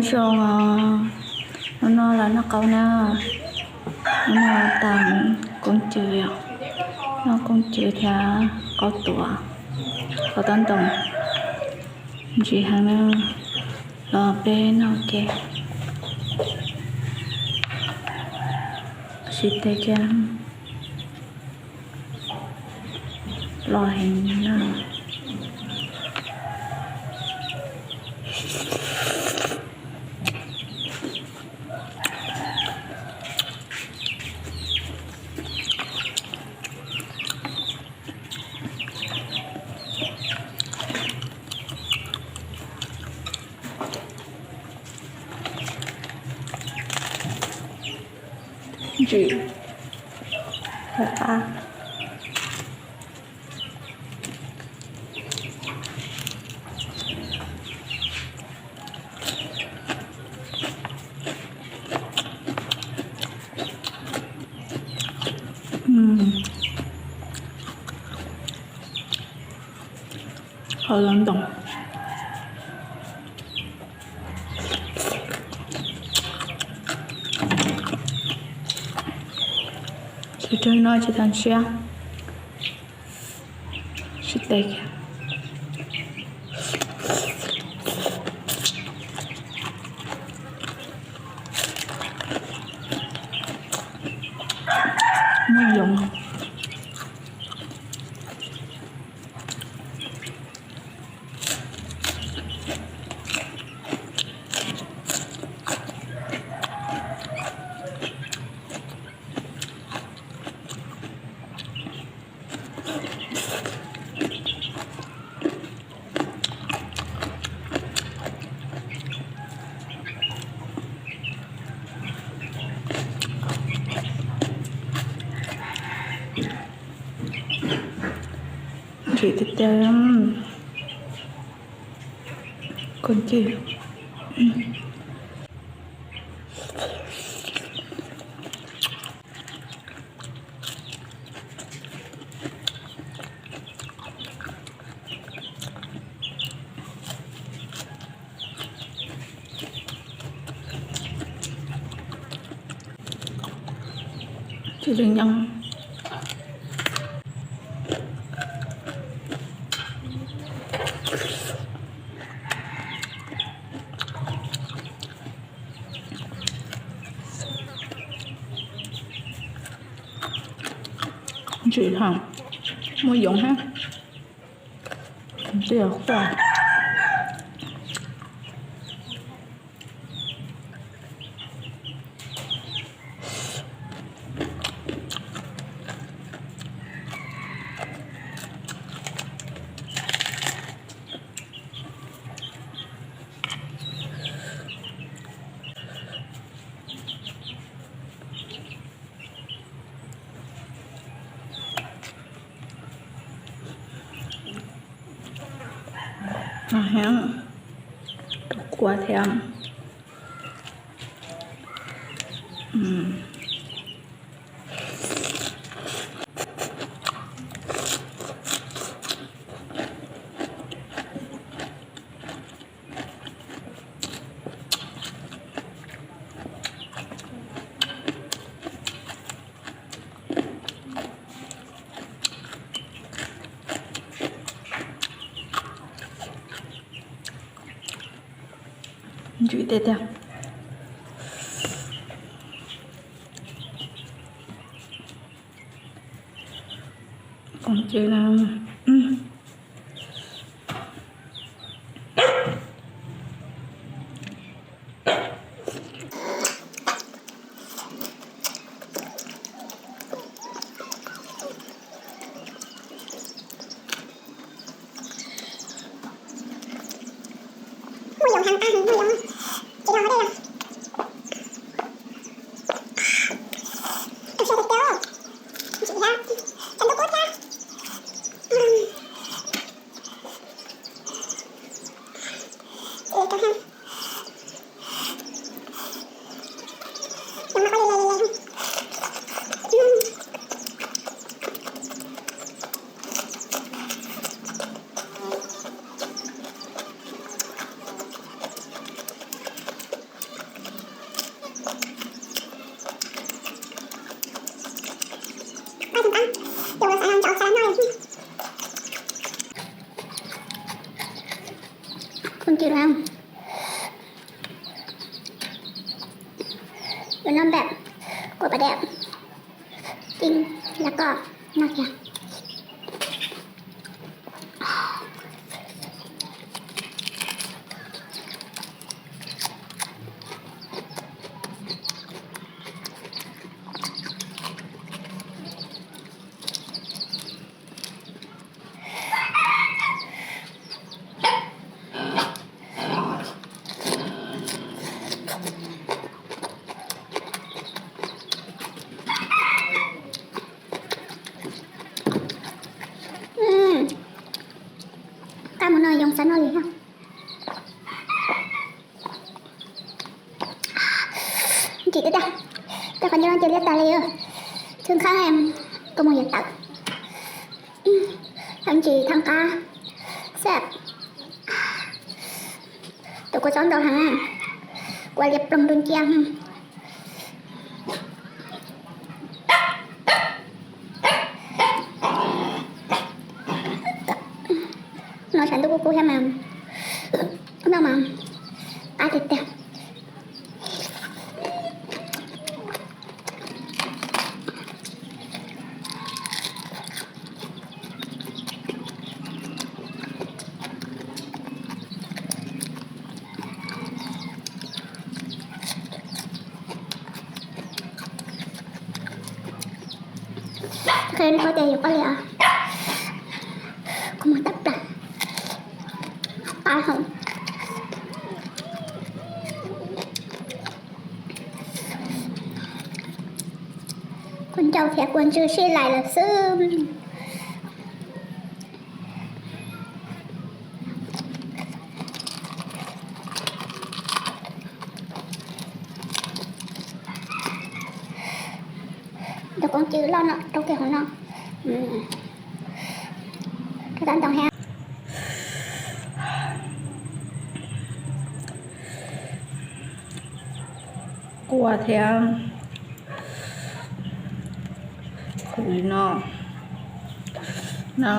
Zoo os, hnub no los noj qaub na, hnub no tas koob cw, noj koob cw thiab qaub tuav, qaub taub ntoos, ntsim heev na, los peb noj ke, sib teb kiag, los heev na. Ntsim, hauv qab. Hau los ntoos. Tsis tau no tsis tau siab. Sib teb kiag. Muaj yoov. Ntsim tiag tiag, koob cw. Cia li nyob. Ntsim heev, muaj yoov thiab. Tej yog quaj. Heev, quaj thiab. Ntsim tiag tiag. Koob cw na. Ntsis no, yuav noj npam, kuam pas dam, cim, las koj noj thiab. Qab mus no yoo xav noj li thiab. Ntsim tiag tiag, tej qhov ncauj no ces liab tas li. Thwj qhab, kua muag yuav tawm. Ntsim thaj qab, xab, tus kua txob ntau heev, kua liab ploog ntuj ncia. No tshav ntuj kub kub thiab mas noj mas qab tiag tiag. Qhia nej paub tias yus qab li os, kua muag tawm plaws, qab heev. Kua ncauj thiab kua ntswg sib lais lawm xwb. Cov koob cwm loj no rau kiag hauv no. Rau tab ntoo thiab. Kua thiab. Khwv no. No.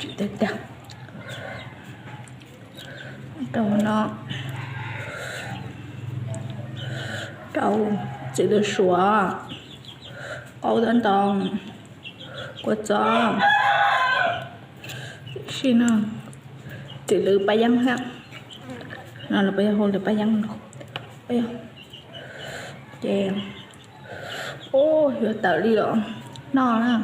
Tsis tag tag. Rau no, rau txiv lws suav, qaub tab ntoo, kua txob, tib si no, txiv lws paj yeeb thiab. No lawv paj yeeb hu lawv paj yeeb no, paj yeeb. Ces, ub, yuav tawm li los noj na.